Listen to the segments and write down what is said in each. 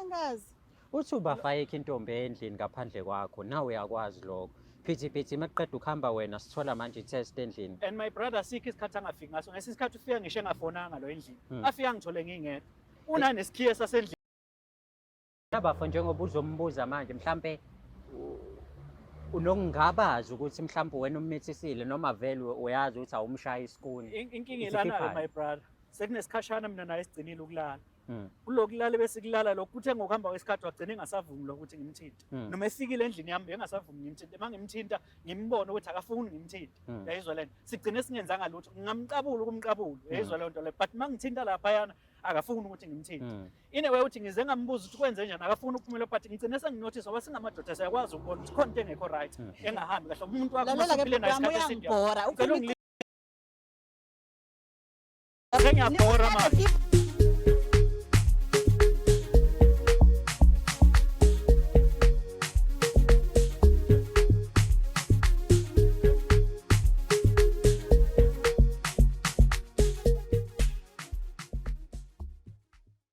Angazi. Uthi ubafa ayikho intombi endlini ngaphandle kwakho, nawe uyakwazi lokho. Phithi phithi mekuqeda ukuhamba wena sithola manje i-test endlini. And my brother, sikho isikhathi angafiki ngaso. Ngesinye isikhathi ufika ngisho engafonanga lo endlini. Afike angithole ngingedwa. Unanesikhiye sasendlini. Bafo, njengoba uzombuza manje, mhlampe unokungabaza ukuthi mhlampe wena ummithisile noma vele uyazi ukuthi awumshayi isikuni. Inkinga ilana-ke, Isikhiphani. my brother. Sekunesikhashana mina naye sigcinile ukulala. Kulokulala besikulala lokhu, kuthe ngokuhamba kwesikhathi wagcina engasavumi lokho ukuthi ngimthinte. Noma efikile endlini yami bengasavumi ngimthinte. Uma ngimthinta ngimbone ukuthi akafuni ngimthinte. Uyayizwa lento? Sigcine singenzanga lutho. Ngingamqabula ukumqabula. Uyayizwa leyo nto leyo? But uma ngithinta laphayana akafuni ukuthi ngimthinte. In a way uthi ngize ngambuza ukuthi kwenze njani, akafuni ukuphumela, but ngigcine senginothisa ngoba singamadoda siyakwazi ukubona ukuthi khona into engekho right, engahambi kahle. Umuntu wakho Lalela ke usuphile naye bhuti wami, isikhathi eside. uyangibhora. Ngicela Ukhuluma Sengiyabhora manje.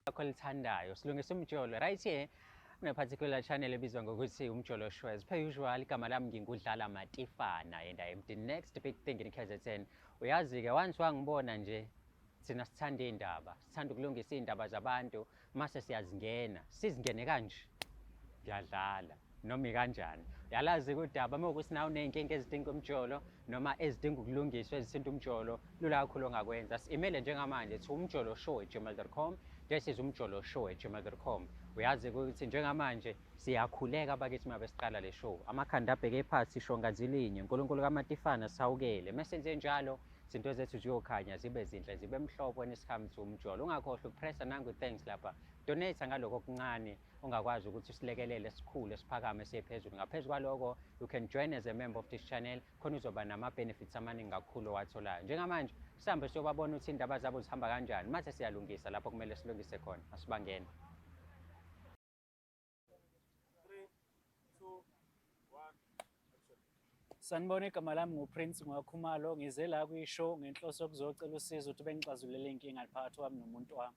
Lakho lithandayo, silungisa umjolo right here kune particular channel ebizwa ngokuthi Umjolo Show. As per usual, igama lami ngingudlala Matifana and I am the next big thing in KZN. Uyazi-ke, once wangibona nje, thina sithanda iy'ndaba, sithanda ukulungisa iy'ndaba zabantu, mase siyazingena, sizingene kanje, ngiyadlala noma ikanjani. Uyalazi-ke udaba, uma ukuthi nawe uney'nkinga ezidinga umjolo noma ezidinga ukulungiswa ezithinta umjolo, lula kakhulu ongakwenza, si-imele njengamanje to umjoloshow@gmail.com. This is umjoloshow@gmail.com. Uyazi ukuthi njengamanje siyakhuleka bakithi, uma besiqala le show, amakhanda abheke phansi, sisho ngazilinye, uNkulunkulu kaMatifana sawukele. Mesenze njalo, izinto zethu ziyokhanya, zibe zinhle, zibe mhlophe when it comes to umjolo. Ungakhohlwa ukupressa nangu thanks lapha, donate ngalokho okuncane ungakwazi ukuthi usilekelele sikhule, siphakame, siye phezulu. Ngaphezu kwaloko, you can join as a member of this channel, khona uzoba nama-benefits amaningi kakhulu owatholayo. Njengamanje sihambe siyobabona ukuthi iy'ndaba zabo zihamba kanjani, mase siyalungisa lapho kumele silungise khona. Asibangene. 3, 2, 1, action. Sanibona, igama lami nguPrince Ngwakhumalo. Ngize la kwi-show ngenhloso yokuzocela usizo ukuthi bengixazulele iy'nkinga phakathi kwami nomuntu wami.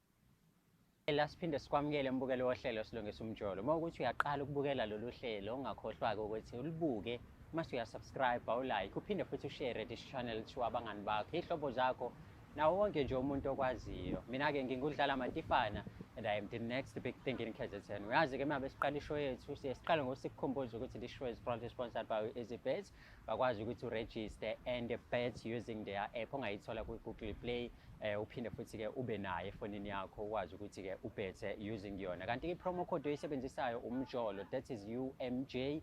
La siphinde sikwamukele, mbukelo wohlelo Silungisa Umjolo. Uma ukuthi uyaqala ukubukela lolu hlelo, ungakhohlwa-ke ukuthi ulibuke, mase uyasubscribe, awulike, uphinde futhi ushare this channel to abangani bakho, iy'hlobo zakho, nawo wonke nje umuntu okwaziyo. Mina-ke ngingudlala Matifana and I am the next big thing in KZN. Uyazi-ke, uma besiqala ishow yethu siye siqale ngokusikukhumbuza ukuthi this show is proudly sponsored by EasyBet. Bakwazi ukuthi uregister and bet using their app ongayithola kwi-Google Play, uphinde futhi-ke ube nayo efonini yakho, ukwazi ukuthi-ke ubhethe using yona. Kanti i-promo code oyisebenzisayo umjolo, that is UMJOLO,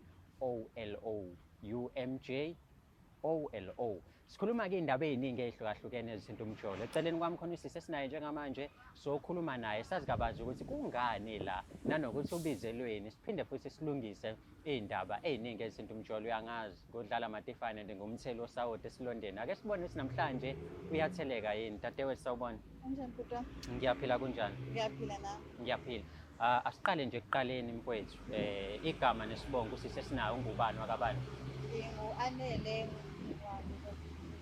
UMJOLO. Sikhuluma-ke iy'ndaba ey'ningi ey'hlukahlukene ezithinta umjolo. Eceleni kwami khona usisi esinaye njengamanje, sokhuluma naye sazi kabanzi ukuthi kungani la nanokuthi ubizelweni, siphinde futhi silungise iy'ndaba ey'ningi ezithinta umjolo. Uyangazi, ngodlala Matifane and ngumtheli osawoti esilondeni. Ake sibone ukuthi namhlanje uyatheleka yini. Dadewethu, sawubona. Unjani, bhuti wami? Ngiyaphila, kunjani? Ngiyaphila nami. Ngiyaphila. Asiqale nje ekuqaleni, mfowethu, igama nesibongo, usisi esinayo ungubani wakabani? Ngingu-Anele,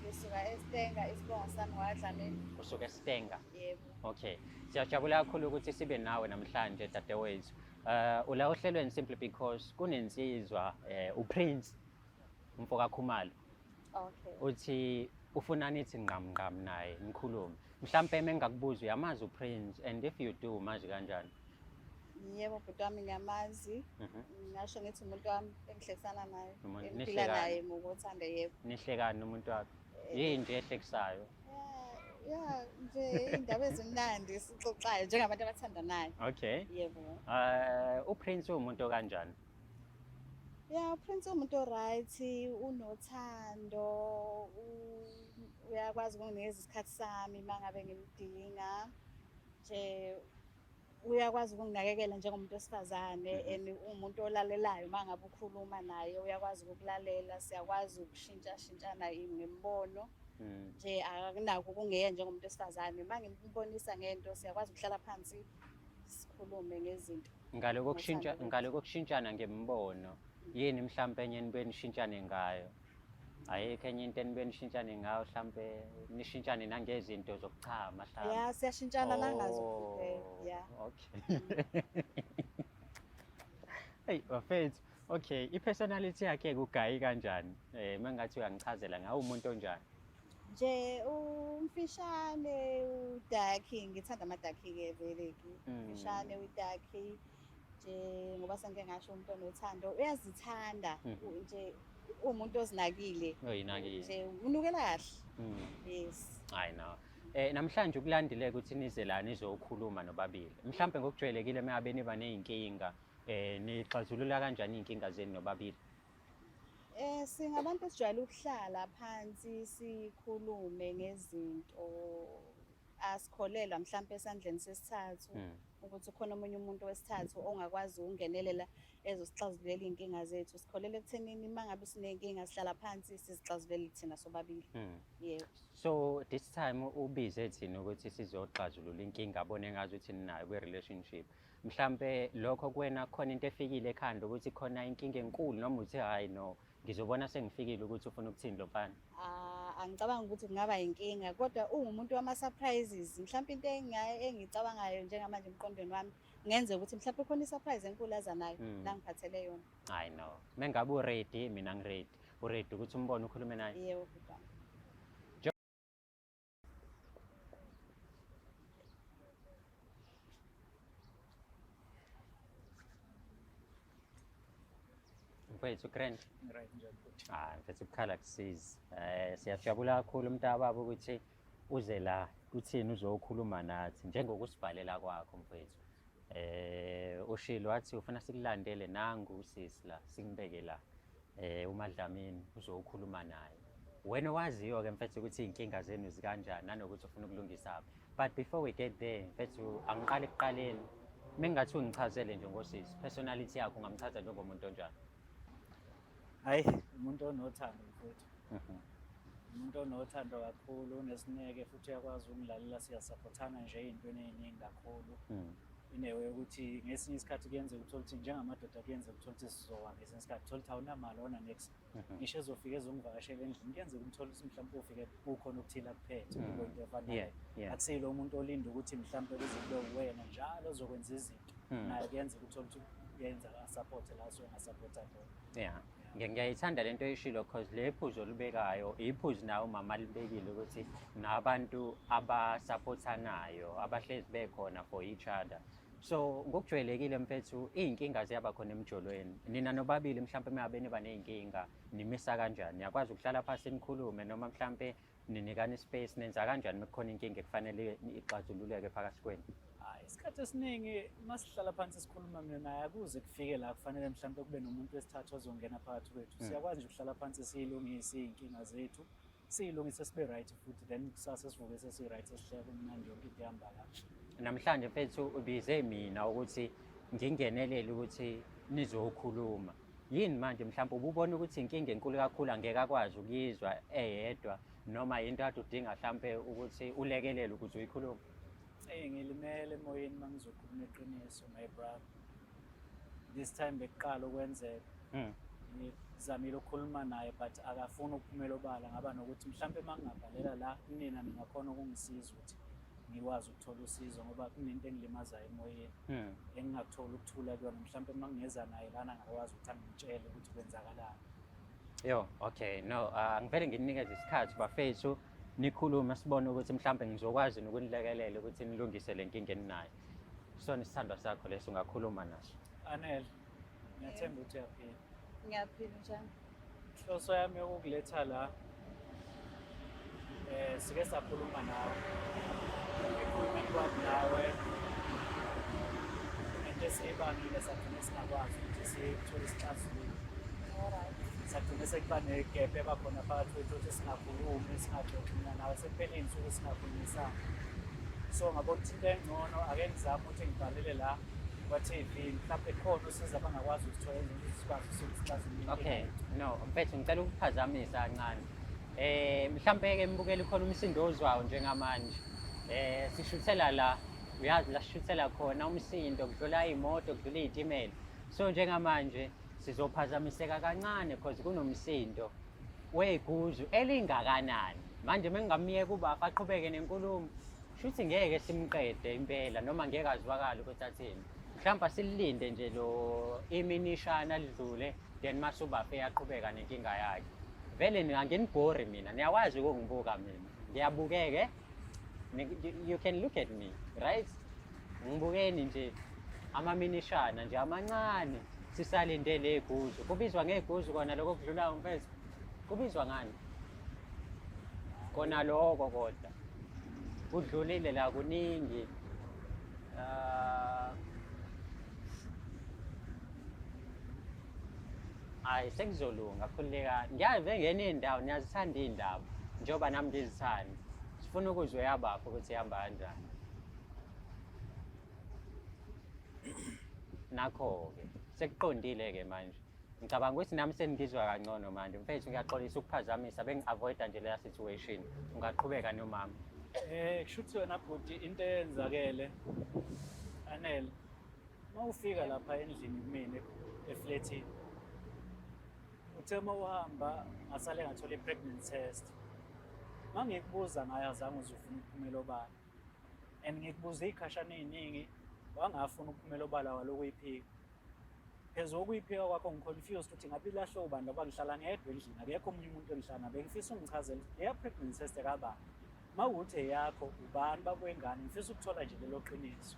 ngisuka eStanger, isibongo sami ngwaDlamini. Usuka eStanger? Yebo. Okay, siyajabula kakhulu ukuthi sibe nawe namhlanje, dadewethu. Ula ohlelweni simply because kunensizwa, uPrince umfo kaKhumalo, uthi ufuna nithi ngqam ngqam naye, nikhulume. Mhlampe mengakubuza, uyamazi uPrince, and if you do, umazi kanjani? Yebo, bhuti wami, ngiyamazi. Ngingasho ngithi umuntu wami engihlekisana naye, engiphila Nihlekani? naye ngokuthanda, yebo. Nihlekani nomuntu wakho? Yini nje ehlekisayo? Ya, nje iy'ndaba ezimnandi sixoxayo njengabantu abathandanayo. Yebo. UPrince uwumuntu okanjani? Ya, uPrince uwumuntu o-right, unothando, uyakwazi ukunginikeza isikhathi sami uma ngabe ngimdinga. Nje uyakwazi ukunginakekela njengomuntu wesifazane, and uwumuntu olalelayo. Uma ngabe ukhuluma naye uyakwazi ukukulalela, siyakwazi ukushintshashintshana ngemibono. Nje akunakho ukungeya njengomuntu wesifazane. Uma ngimbonisa ngento, siyakwazi ukuhlala phansi sikhulume ngezinto. Ngalo kokushintsha, Ngothando. Ngalo kokushintshana ngemibono, yini mhlampe enye enibuye nishintshane ngayo? Ayikho enye into enibuye nishintshane ngayo, mhlampe nishintshane nangezinto zokuchama mhlampe? Ya, siyashintshana nangazo futhi, Oh, ya. Okay. Mfethu, okay, i-personality yakhe kugayi kanjani? Eh, mangathi uyangichazela ngawe umuntu onjani? Nje umfishane, u-dark, ngithanda ama-dark-ke vele-ke. Umfishane, u-dark nje, ngoba sengike ngasho, umuntu onothando, uyazithanda. Nje uwumuntu ozinakile. Oyinakile. Nje unukela kahle. Yes. Hayi no. Namhlanje ukulandile ukuthi nize la nizokhuluma nobabili. Mhlambe ngokujwayelekile mengabe niba nezinkinga, nixazulula kanjani izinkinga zenu nobabili? Singabantu esijwayele ukuhlala phansi sikhulume ngezinto. Asikholelwa mhlampe esandleni sesithathu ukuthi khona omunye umuntu wesithathu ongakwazi ukungenelela ezosixazululela iy'nkinga zethu. Sikholelwa ekuthenini uma ngabe siney'nkinga sihlala phansi sizixazulele thina sobabili. Yebo. So this time ubize thina ukuthi sizoxazulula inkinga abone ngazi ukuthi ninayo kwi-relationship. Mhlampe lokho kuwena khona into efikile ekhanda ukuthi khona inkinga enkulu, noma uthi hayi no, ngizobona sengifikile ukuthi ufuna ukuthini lo mfana? Ah, angicabangi ukuthi kungaba inkinga, kodwa uwumuntu wama-surprises. Mhlawumpe into engiyicabangayo njengamanje emqondweni wami, kungenzeka ukuthi mhlawumpe khona i-surprise enkulu aza nayo la ngiphathele yona. Hayi no, mengabe u-ready, mina ngi-ready. U-ready ukuthi umbone, ukhulume naye? Yebo, bhuti wami. Mfethu, grand. Right, njani futhi? Ah, mfethu, ukukhala kusizi. Siyajabula kakhulu umntakababa ukuthi uze la kuthini uzokhuluma nathi njengokusibhalela kwakho mfethu. Ushilo wathi ufuna sikulandele, nangu usisi la, simbeke la. UMadlamini uzokhuluma naye. Wena waziyo ke mfethu ukuthi izinkinga zenu zikanjani nanokuthi ufuna ukulungisa phi. But before we get there mfethu, angiqale ekuqaleni. Mengathi ungichazele nje ngosisi, personality yakho ungamchaza njengomuntu onjani? Hayi, umuntu onothando mfethu. Umuntu onothando kakhulu, unesineke futhi uyakwazi ukungilalela, siyasupportana nje ey'ntweni ey'ningi kakhulu. Inewe yokuthi ngesinye isikhathi kuyenzeka uthole ukuthi njengamadoda kuyenzeka uthole ukuthi sizowa ngesinye isikhathi, uthole ukuthi awunamali, awuna next. Ngisho ezofika ezongivakashela endlini, kuyenzeka umthole ukuthi mhlawumbe ufike kukhona okuthile akuphethe, kube into efana naleyo. Akusilo umuntu olinda ukuthi mhlawumbe kuze kube uwena njalo ozokwenza izinto. Naye kuyenzeka uthole ukuthi uyenza asupporte la asuke engasupporta khona. Yeah. Ngiyayithanda lento oyishilo, cause le phuzu olubekayo iphuzu nawe umama alibekile ukuthi nabantu abasupportanayo, abahlezi bekhona for each other. So ngokujwayelekile mfethu, iy'nkinga ziyaba khona emjolweni. Nina nobabili mhlampe mengabe niba ney'nkinga nimisa kanjani? Niyakwazi ukuhlala phansi nikhulume, noma mhlampe ninikana ispace? Nenza kanjani mekukhona inkinga ekufanele ixazululeke phakathi kwenu? Hayi, isikhathi esiningi masihlala phansi sikhuluma mina naye, akuze kufike la kufanele mhlampe kube nomuntu wesithathu ozongena phakathi kwethu. Siyakwazi nje ukuhlala phansi siyilungise iy'nkinga zethu, siyilungise sibe right futhi, then kusasa sivuke sesi-right, sesihleka kumnandi, yonke into ihamba kahle. Namhlanje mfethu ubize mina ukuthi ngingenelele ukuthi nizokhuluma. Yini manje mhlawumbe ububona ukuthi inkinga enkulu kakhulu angeke akwazi ukuyizwa eyedwa, noma into kade udinga mhlawumbe ukuthi ulekelele ukuze uyikhulume? Eyi, ngilimele emoyeni uma ngizokhuluma iqiniso, my brother. This time bekuqala ukwenzeka. Ngizamile ukukhuluma naye but akafuni ukuphumela obala, ngaba nokuthi mhlampe uma ngingabhalela la kunina ningakhona ukungisiza ukuthi ngikwazi ukuthola usizo, ngoba kunento engilimazayo emoyeni engingakutholi ukuthula kuyona. Mhlampe uma ngingeza naye lana ngakwazi ukuthi angitshele ukuthi kwenzakalani. Yo, okay, no, ngivele ngininikeze isikhathi bafethu nikhulume, sibone ukuthi mhlampe ngizokwazi nokunilekelela ukuthi nilungise le nkinga eninayo. Sona isithandwa sakho leso, ungakhuluma naso. Anele, ngiyathemba ukuthi uyaphila. Ngiyaphila, njani? Inhloso yami yokukuletha la, sike sakhuluma nawe. Ekhulumeni kwami nawe into esiyibangile sagcina singakwazi ukuthi sithole isixazululo. Sagcina sekuba negap ebakhona phakathi kwethu ukuthi singakhulumi, singaxoxi mina nawe, sekuphele iy'nsuku singakhulumisani. So ngabona ukuthi into engcono ake ngizame ukuthi ngibhalele la kwa-TV, mhlawumbe khona usizo abangakwazi ukuthola ukuthi sikwazi usixazulule. Okay, no, mfethu, ngicela ukuphazamisa kancane. Mhlampe ke mbukeli khona umsindo ozwayo njengamanje. Sishuthela la, uyazi la sishuthela khona umsindo, kudlula iy'moto, kudlula iy'timela. So njengamanje sizophazamiseka kancane because kunomsindo wey'guzu elingakanani. Manje mengingamyeka ubafa aqhubeke nenkulumo, shuthi ngeke simqede impela, noma ngeke azwakale ukuthi athini. Mhlawumbe asilinde nje lo iminishana lidlule, then mase ubafe yaqhubeka nenkinga yakhe. Vele anginibhori mina, niyakwazi ukungibuka mina. Ngiyabukeke. You can look at me, right? Ngibukeni nje amaminishana nje amancane sisalinde leguzu. Kubizwa ngeguzu kona lokho kudlulayo mfethu. Kubizwa ngani? Kona lokho kodwa. Kudlulile la kuningi. Ah, Hayi, sekuzolunga, khululekani. Ngiyazi ngene iy'ndawo, niyazithanda iy'ndaba njengoba nami ngizithanda. Sifuna ukuzwa eyabafo ukuthi ihamba kanjani. Nakho-ke sekuqondile-ke manje. Ngicabanga ukuthi nami sengizwa kangcono manje. Mfethu, ngiyaxolisa ukuphazamisa, bengi-avoida nje leya situation. Ungaqhubeka nomama. Kushuthi wena bhuti into eyenzakele Anele, uma ufika lapha endlini kumina eflethini, uthe uma uhamba ngasale ngathola i-pregnant test. Uma ngikubuza ngayo azange uze ufune ukuphumela obala, and ngikubuze iy'khashana ey'ningi wangafuna ukuphumela obala, walokhu uyiphika. Phezu kokuyiphika kwakho ngi-confused ukuthi ngabe ilahle ubani, ngoba ngihlala ngedwa endlini, akekho omunye umuntu engihlala naye. Bengifisa ungichazele ukuthi leya pregnancy test ekabani, uma kuwukuthi eyakho, ubani bakwengane? Ngifisa ukuthola nje lelo qiniso.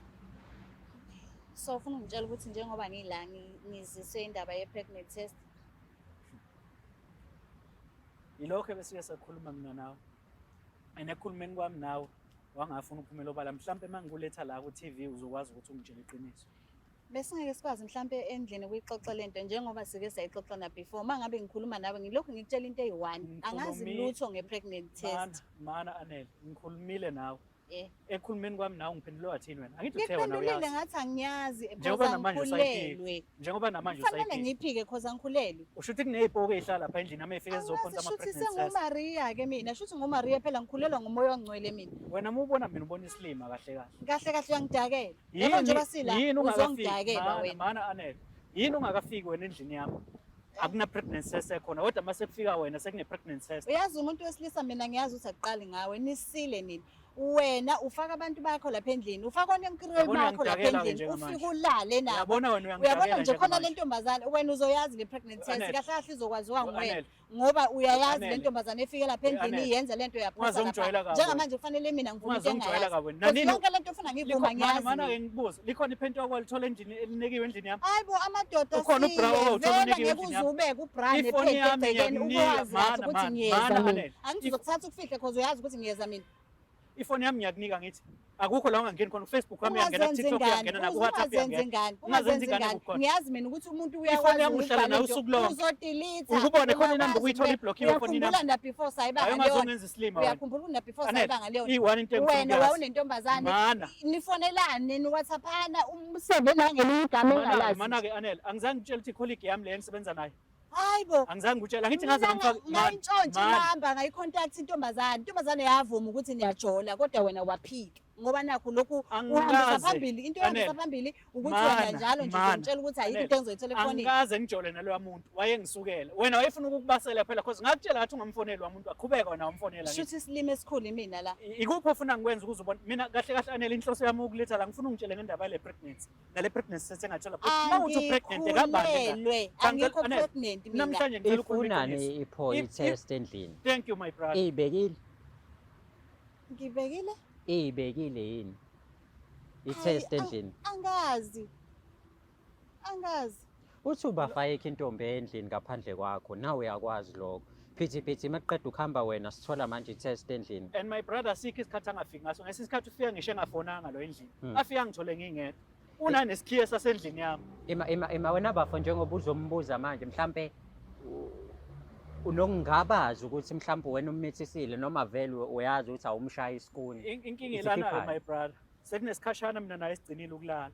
So ufuna ungitshela ukuthi njengoba ngila ngiziswe indaba ye-pregnant test? Yilokho ebesike sakhuluma mina nawe, and ekukhulumeni kwami nawe wangafuna ukuphumela obala. Mhlampe uma ngikuletha la ku-TV uzokwazi ukuthi ungitshele iqiniso. Besingeke sikwazi mhlampe endlini ukuyixoxa lento njengoba sike sayixoxa na before? Uma ngabe ngikhuluma nawe ngilokhu ngikutshela into eyi-one, angazi lutho nge-pregnant test. Mana, mana Anele, ngikhulumile nawe. Ekukhulumeni kwami nawe ngiphendule wathini wena? Angithi uthe wena Ngikuphendulile uyazi. ngathi angiyazi Njengoba because namanje usayiphika. angikhulelwe. Njengoba namanje Kufanele usayiphika. ngiyiphike cause angikhulelwe. Usho ukuthi kuney'poki ey'hlala lapha endlini ama ey'fike Angazi, zizophonsa shuthi ama-pregnant test. senguMaria-ke mina, shuthi nguMaria phela, ngikhulelwa ngumoya ongcwele mina. Wena uma ubona mina ubona isilima kahle kahle. Kahle kahle uyangidakela. Yabo njengoba sila Yini ungakafiki? uzongidakela Mana, wena. mana Anele. Yini ungakafiki wena endlini yami? Akuna pregnancy test ekhona, kodwa uma sekufika wena sekune pregnancy test. Uyazi umuntu wesilisa, mina ngiyazi ukuthi akuqali ngawe, nisile nini. Wena ufaka abantu bakho lapha endlini, ufaka onenkirwe Uyabona bakho lapha uyangidakela-ke endlini, njengamanje. ufike ulale nabo. Uyabona wena Uyabona uyangidakela nje khona le njengamanje. ntombazane, wena uzoyazi le pregnant test Anele. kahle kahle izokwaziwa nguwena Anele. ngoba uyayazi le Anele. ntombazane efike lapha endlini Anele. iyenza lento yaphosa Ungazongijwayela lapha. kabi. Njengamanje kufanele mina ngivume into Ungazongijwayela engayazi. kabi wena. Because Nanini yonke lento ofuna ngiyivuma ngiyazi Mana mina. ke ngikubuze, likhona iphenti okwalithola endlini elinikiwe endlini yami? Hayi bo, amadoda Ukhona ubra asile, owawuthola vele unikiwe ngeke endlini uze yami? ubeke ubra Ifoni nephenti yami egcekeni ngiyakunika, ukwazi kahle mana, ukuthi mana, ngiyeza mana, mina. Anele. Angithi uzokuthatha ukufihle cause uyazi ukuthi ngiyeza mina. Ifoni yami ngiyakunika, ngithi akukho la ungangeni khona, ku-Facebook wami uyangena, Ungazenzi ku-TikTok ingane, uyangena, naku-WhatsApp ungazenzi uyangena. ingane, Ungazenzi ungazenzi ingane ingane. kukhona. Ngiyazi mina ukuthi umuntu Ifoni uyakwazi yami uhlala ukubhala nayo into, usuku lonke. uzodelete. Ukubone khona inamba Uyakwazi ukuyithola iblockiwe efonini yami. Uyakhumbula na before sayibanga Hayi, leyo. ungazongenza isilima wena. Uyakhumbula na before Anele, sayibanga leyo. iyi-one into engifuna Wena ukuyazi. wawunentombazane. Mana. Nifonelane, niwhatsappana, umsende nangelinye igama Mana-ke, engalazi. mana-ke Anele, angizange ngikutshele ukuthi icolleague yami le engisebenza nayo. Hayi bo. Angizange ngikutshele, angithi ngaze Mina ngimfake. ngayintshontsha Mana. inamba, ngayicontact intombazane. Intombazane yavuma ukuthi niyajola kodwa wena waphika. Ngoba nakho lokhu uhambisa Angikaze. phambili, into ehambisa Anele. phambili ukuthi wena Mana, njalo nje mana. uzongitshela ukuthi ayikho Anele, into engizoyithola efonini. Angikaze ngijole naloya muntu, wayengisukela. Wena wayefuna ukukubasela phela cause ngakutshela ngathi ungamfoneli wa muntu, waqhubeka wena wamfonela ngithi. Shuthi isilimo esikhulu imina la. Ikuphi ofuna ngikwenze ukuze ubone? Mina kahle kahle Anele, inhloso yami ukuletha la, ngifuna ungitshele ngendaba yale pregnancy. Nale pregnancy sengathola. Uma uthi pregnant ekabani engane? Angikhulelwe, Cha, angikho Anele, pregnant mina. Namhlanje ngicela ukhuluma Ifunani iqiniso. ipho i-test endlini? Thank you my brother. Iyibekile? Ngibekile? Iyibekile yini? I-test Hayi, endlini. Angazi. Angazi. Uthi ubafayekho intombi endlini ngaphandle kwakho, nawe uyakwazi lokho. Phithi phithi maqeda ukuhamba wena sithola manje i-test endlini. And my brother, sikho isikhathi angafiki ngaso. Ngesinye isikhathi ufika ngisho engafonanga lo endlini. Afika ngithole ngingedwa. Unanesikhiye sasendlini yami. Ima ima ima wena bafo, njengoba uzombuza manje mhlambe unokungabaza ukuthi mhlambe wena ummithisile noma vele uyazi ukuthi awumshayi isikuni. Inkinga Ithi ilana-ke khiphani. my brother. Sekunesikhashana mina naye sigcinile ukulala.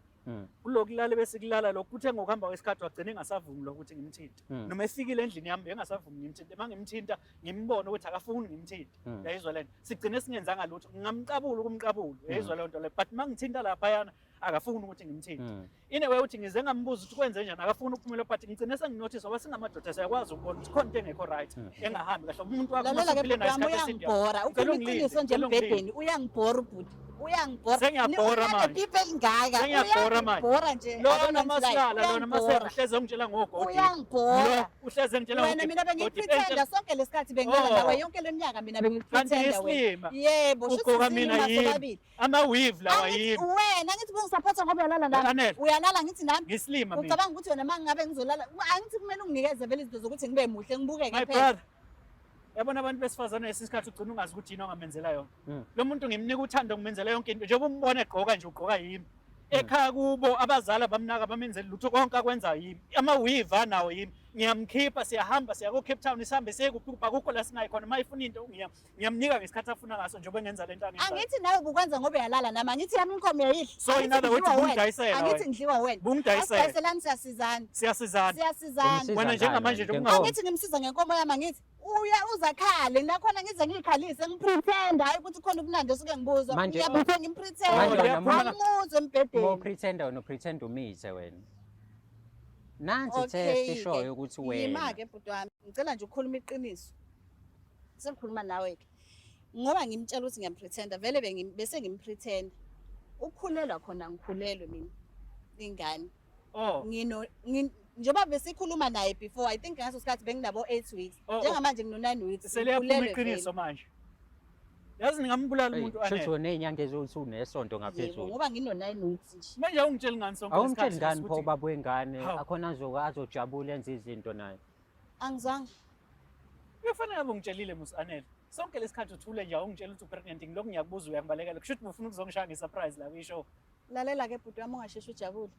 Kulokhu kulala besikulala lokhu, kuthe ngokuhamba kwesikhathi wagcina engasavumi lokhu ukuthi ngimthinte. Noma efikile endlini yami bengasavumi ngimthinte. Uma ngimthinta ngimbone ukuthi akafuni ngimthinte. Uyayizwa le nto? Sigcine singenzanga lutho. Ngingamqabula ukumqabula. Uyayizwa leyo nto leyo? But uma ngithinta laphayana Akafuni ukuthi ngimthinte. In a way uthi ngize ngambuza ukuthi kwenze njani, akafuni ukuphumela, but ngigcine senginothisa ngoba singamadoda siyakwazi ukubona ukuthi khona into engekho right, engahambi kahle. Umuntu wakho Lalela ke masuphile bhuti naye wami, isikhathi eside. uyangibhora. Ngicela Ukhuluma ungilinde, iqiniso nje ngicela ungilinde. embhedeni, uyangibhora ubhuti. Uyangibhora. Sengiyabhora manje. Pipi elingaka. Sengiyabhora manje. Uyangibhora nje. Lona I don't want to lie. masilala lona Uyangibhora. uhleze ungitshela ngogodi. Uyangibhora. Lo uhleze ngitshela Wena mina bengikupretenda sonke lesikhathi bengilala Oh. nawe yonke le minyaka, mina Kanti bengikupretenda wena. isilima. Yebo, shuthi Ugqoka mina isilima yimi. sobabili. Ama-weave lawa Angithi yimi. wena ngithi bungisapotha ngoba uyalala nami. Anele. Uyalala ngithi nami. Ngisilima mina. Ucabanga ukuthi wena uma ngabe ngizolala, angithi kumele unginikeze vele izinto zokuthi ngibe muhle, ngibukeke My phela. brother. Yabona abantu besifazane lesi sikhathi ugcina ungazi ukuthi yini ongamenzela yona. Lo muntu ngimnika uthando, ngimenzela yonke into. Njengoba umbona egqoka nje, ugqoka yimi. Ekhaya kubo abazali abamnaka, bamenzela lutho, konke akwenza yimi. Ama-weave anawo yimi. Ngiyamkhipha, siyahamba siya ko-Cape Town, sihambe siye kuphi kuphi, akukho la singayi khona. Uma efuna into ngiyamnika ngesikhathi afuna ngaso, njengoba ngenza lento angenzayo. Angithi nawe bukwenza ngoba uyalala nami, angithi yami inkomo uyayidla. So, in Angithi other words, ngidliwa wena. ubungidayisela Angithi wena. ngidliwa wena. Bungidayisela. Asidayiselani, siyasizana. Siyasizana. Siyasizana. Umsiza Wena njengamanje ngani nje ngenkomo? Angithi ngimsiza ngenkomo yami, angithi uya uzakhale nakhona ngize ngiyikhalise ngipretend, hayi ukuthi khona ubunandi osuke ngibuzwa. Ngiyabuthe ngimpretend. Manje wena Angimuzwe embhedeni. Uma upretenda wena, upretend umithe wena. Nansi Okay test ke. ishoyo ukuthi wena. Yima-ke bhuti wami, ngicela nje ukukhuluma iqiniso. Sengikhuluma nawe-ke. Ngoba ngimtshela ukuthi ngiyampretenda, vele bese ngimpretenda. Ukukhulelwa khona ngikhulelwe mina ingane. Oh. Njengoba besikhuluma naye before, I think ngaso sikhathi benginabo 8 weeks. Oh, oh. Njengamanje ngino 9 weeks. Seliyaphuma ngikhulelwe iqiniso vele. manje. Yazi ningambulala Eyi, umuntu shuthi Anele. wena ney'nyanga eziwu-two nesonto Yebo, ngaphezulu. ngoba ngino 9 weeks nje. Manje awungitsheli ngani sonke Awumtsheli lesikhathi ngani pho ukuthi- ubaba wengane, Hawu. akhona azojabula enze izinto naye. Angizwanga. Kufanele ngabe ungitshelile Mus Anele. Sonke lesikhathi uthule nje awungitshela ukuthi upregnant, ngilokhu ngiyakubuza uyangibalekela. Kusho ukuthi ufuna ukuzongishaya ngesurprise la kwishow. Lalela ke bhuti wami, ungasheshi ujabule.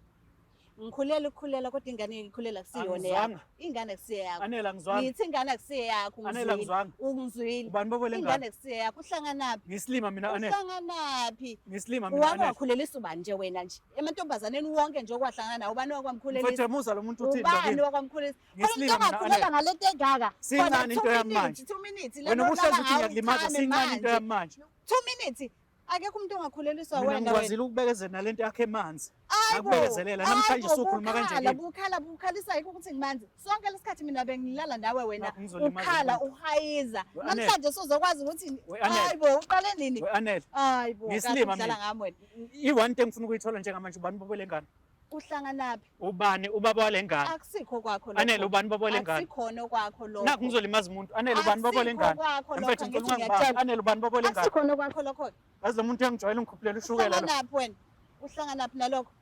Ngikhulela ukukhulelwa, kodwa ingane ngikhulela kusiyona Angizwanga. yakho. Ingane kusiye yakho. Anele angizwanga. Ngithi ingane akusiye yakho, Anele ungizwile. angizwanga. Ungizwile. Ubani babo lengane? Ingane kusiye yakho, uhlanganaphi? Ngisilima mina Anele. Uhlanganaphi? Ngisilima mina Wake Anele. wakhulelisa ubani nje wena nje? Emantombazaneni wonke nje okwahlangana nawo, ubani wakwamkhulelisa? Mfethu muza lo muntu uthini Ubani lakini? wakwamkhulelisa? Khona umuntu Ngisilima mina ongakhulela Anele. ngalento engaka. Sincane into yami manje. 2 minutes. Wena ubuhlezi uthi ngiyakulimaza, sincane into yami manje. 2 minutes. Akekho umuntu ongakhuleliswa Mina wena wena. ngikwazile ukubekezela nalento yakhe emanzi. Hayibo, Ngakubekezelela namhlanje hayibo, usukhuluma kanje bukhala, kimi. bukhala, bukhalisa yikho ukuthi ngimanzi. Sonke lesikhathi mina bengilala nawe wena, Nakhu ngizolimaza ukhala umuntu. uhayiza. We Anele. Namhlanje suzokwazi ukuthi We Anele. hayibo uqale nini? We Anele. Hayibo, kahle Ngisilima udlala mina. ngami wena. I-one thing engifuna ukuyithola njengamanje, ubani babo lengane? Uhlanganaphi? Ubani ubaba walengane? Akusikho kwakho lokho. Anele ubani babo lengane? Akusikhona kwakho lokho. Nakhu ngizolimaza umuntu. Anele ubani babo Akusikho lengane? kwakho lokho, Mfethu angithi ngicela ungangibambi. ngiyakutshela. Anele ubani babo lengane? Akusikhona kwakho lokho. Yazi lo muntu uyangijwayela, ungikhuphulela ushukela lo. Uhlanganaphi wena? Uhlanganaphi nalokho?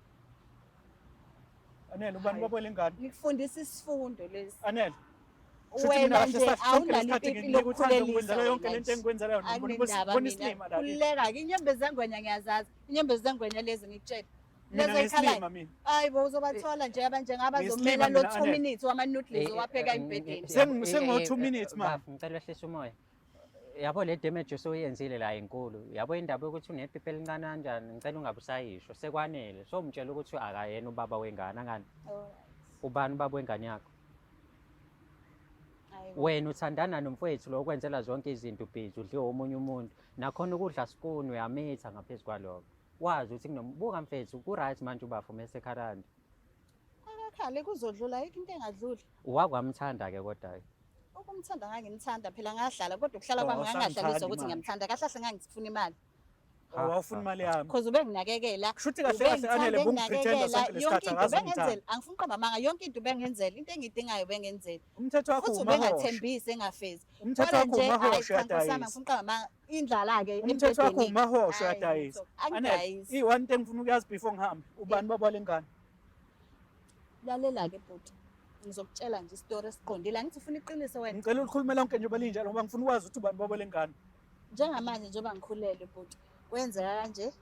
Anele ubani babo lengane? Ngikufundisa isifundo lesi. Anele. Shuthi Wena mina kahle nje sathi sonke awunalo lesikhathi ipipi nginika uthando, lokukhulelisa ngikwenzela yonke wena lento nje. engikwenzela yona. Ngibona Akunendaba ubona mina. isilima la kimi. Khululeka-ke, inyembezi zengwenya ngiyazazi. Inyembezi zengwenya lezi ngikutshela. Mina Lezo ey'khalayo. ngisilima mina. Hayi bo, uzobathola nje abanjengabazomela Ngisilima lo mina, 2 Anele. minutes wama-noodles owapheka embhedeni. Sengo 2 minutes, ma. Bafo, ngicela wehlise umoya. Yabo le damage osuyenzile la inkulu. Yabo indaba yokuthi unepipi elincane kanjani, ngicela ungabe usayisho. Sekwanele. So umtshela ukuthi akayena ubaba wengane angani. Ubani ubaba wengane yakho? Hayi bo. Wena uthandana nomfowethu lo okwenzela zonke izinto, busy udliwe omunye umuntu. Nakhona ukudla spoon uyamitha ngaphezu kwalokho. Wazi ukuthi kunombuka mfethu ku right manje ubafo mesekhalanda. Akakhale kuzodlula, ayikho into engadluli. Wakwamthanda ke kodwa ke. Ukumthanda ngangimthanda phela, ngahlala kodwa ukuhlala Oh, kwami awusamthandi ngangahlaliswa ukuthi manje. ngiyamthanda. Kahle kahle ngangifuna imali. Oh, wawufuna imali yami. Because ubenginakekela. Kusho ukuthi kahle kahle Anele bungipretenda sonke Yonke lesikhathi into akazi ungithanda. ubengenzela, angifuni uqamba amanga, yonke into ubengenzela, into engiyidingayo ubengenzela. Umthetho wakho Futhi umahosha. ubengathembisi engafezi. Umthetho Kodwa wakho nje, hhayi umahosha cha, Nkosi yami, uyadayisa. angifuni uqamba amanga, indlala-ke Umthetho wakho embhedeni. umahosha Hhayi, uyadayisa. lutho. Anele, Angidayisi. i-one thing engifuna ukuyazi before ngihambe, ubani baba lengane? Lalela-ke bhuti, ngizokutshela nje isitori esiqondile. Angithi ufuna iqiniso wena. Ngicela ulikhulume lonke njengoba linjalo ngoba ngifuna ukwazi ukuthi ubani baba lengane. Njengamanje njengoba ngikhulelwe bhuti, kwenzeka kanje,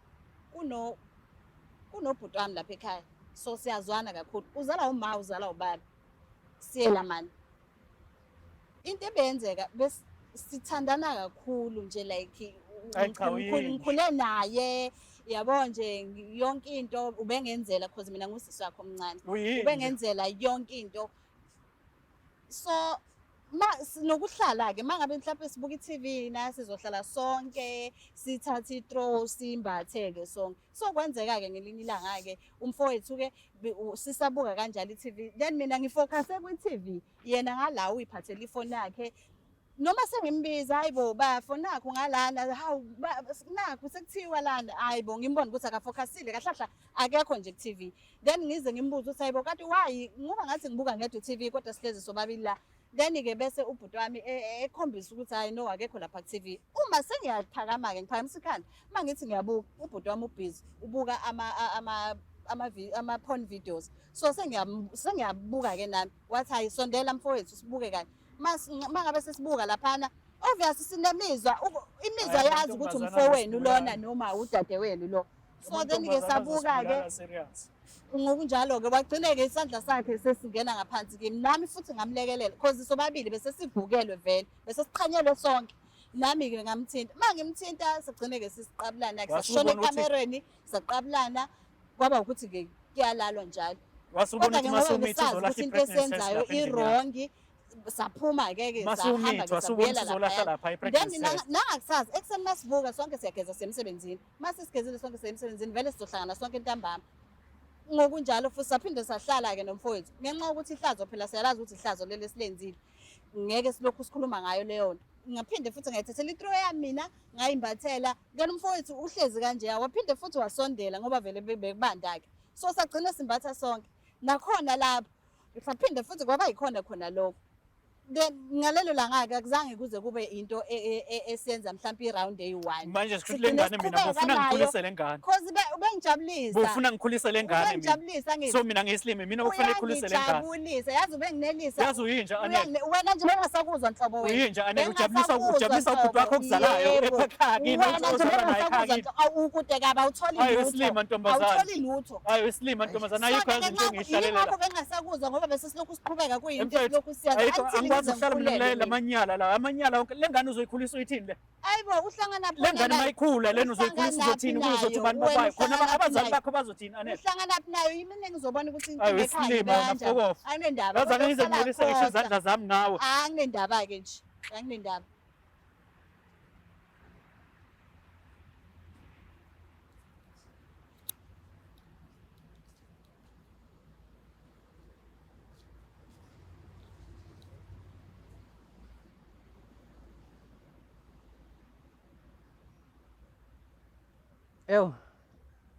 kunobhuti wami lapha ekhaya. So siyazwana kakhulu. Uzala uma, uzala ubaba. Siyelamana. Into ebeyenzeka sithandana kakhulu nje like Hayi cha, uyinja. ngikhule naye, yabo nje yonke into ubengenzela because mina ngusisi wakhe omncane. Uyinja. Ubengenzela yonke into. So Ma nokuhlala ke mangabe mhlawumbe sibuka i-TV na sizohlala sonke sithathe i-throw simbathe ke sonke. So kwenzeka ke ngelinye ilanga ke umfowethu ke sisabuka kanjalo i-TV, then mina ngifocuse kwi-TV, yena ngala uyiphathela ifoni yakhe. Noma sengimbiza, hayibo bafo nakho ngalana, hawu nakho sekuthiwa lana, hayibo ngimbona ukuthi akafocusile kahlahla, akekho nje ku-TV. Then ngize ngimbuze ukuthi hayibo kanti why, ngoba ngathi ngibuka ngedwa i-TV kodwa sihlezi sobabili la. Then-ke bese ubhuti wami ekhombisa ukuthi hayi no, akekho lapha ku-TV. Uma sengiyaphakama-ke ngiphakamisa ikhanda, uma ngithi ngiyabuka ubhuti wami ubhizi ubuka ama-porn videos. So sengiyabuka-ke nami, wathi hayi sondela mfowethu sibuke kanye. Mangabe sesibuka laphana, obviously sinemizwa, imizwa yazi ukuthi umfowenu lona noma udadewenu lo. So then-ke sabuka-ke ngokunjalo-ke, wagcine-ke isandla sakhe sesingena ngaphansi kimi, nami futhi ngamlekelela cause sobabili bese sivukelwe vele, bese siqhanyelwe sonke. Nami-ke ngamthinta, uma ngimthinta sagcine-ke sisiqabulana-ke, sashona ekamerweni saqabulana, kwaba ukuthi-ke kuyalalwa njalo. Kodwa-ke ngoba besazi ukuthi into esiyenzayo i-wrong, saphuma-ke ke sahamba-ke sabuyela laphaya. Then nangakusasa ekuseni masivuka sonke siyageza siya emsebenzini, mase sigezile sonke siya emsebenzini, vele sizohlangana sonke ntambama. Ngokunjalo futhi saphinde sahlala-ke nomfowethu, ngenxa yokuthi ihlazo phela siyalazi ukuthi ihlazo leli esilenzile, ngeke silokhu sikhuluma ngayo leyo nto. Ngaphinde futhi ngayithathela itro yami mina ngayimbathela, then umfowethu uhlezi kanjeya, waphinde futhi wasondela ngoba vele bekubanda-ke. So sagcina simbatha sonke nakhona lapho, saphinde futhi kwaba yikhona khona lokho. Then ngalelo langa-ke akuzange kuze kube into esiyenza mhlawumpe i-round eyi-one. Manje sisho le ngane mina bufuna ngikhulise le ngane. Cause ubengijabulisa. Bufuna ngikhulise le ngane mina. Ubengijabulisa ngithi. So mina ngiyisilime mina ufuna ikhulise le ngane. Uyangijabulisa, yazi ubenginelisa. Yazi uyinja Anele. Wena nje bengasakuzwa nhlobo wena. Uyinja Anele, ujabulisa ubhuti wakho okuzalayo ekhaya kini. Wena nje bengasakuzwa nhlobo, ukude kabi awutholi lutho. Ayi usilima ntombazane. Awutholi lutho. Ayi usilima ntombazane, ayikho yazi into engiyihlalela. Yingakho bengasakuzwa ngoba bese silokhu siqhubeka kuyinto esilokhu siyazi. Angikwazi ukuhlala mina la manyala la, amanyala wonke. Le ngane uzoyikhulisa uyithini le? Ayibo uhlangana phi? Le ngane mayikhula lena uzoyikhulisa uzothini kuzothi ubani babayo? Khona abazali bakho bazothini Anele? Uhlangana phi nayo? Yimi engizobona ukuthi inkinga ekhaya kanjani. Anginendaba. Yazi ake ngize ngingcolise ngisho izandla zami ngawe. Anginendaba ke nje. Anginendaba. Ewu,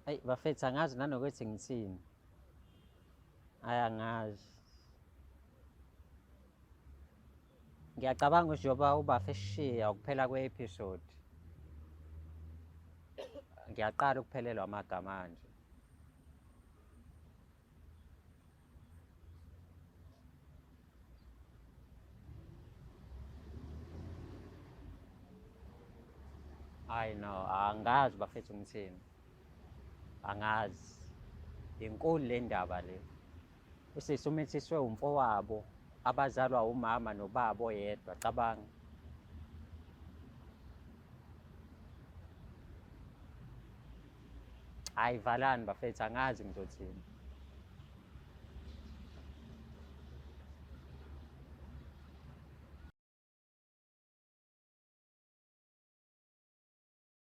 ayi bafethu angazi nanokuthi ngithini. Ayi angazi. Ngiyacabanga ukuthi njengoba ubafa eshiya ukuphela kwe-episode. Ngiyaqala ukuphelelwa amagama nje. Hayi no, angazi bafethu ngithini. Angazi. Inkulu le ndaba le. Usisi umithiswe umfowabo abazalwa umama nobaba oyedwa, cabanga. Hayi valani bafethu, angazi ngizothini.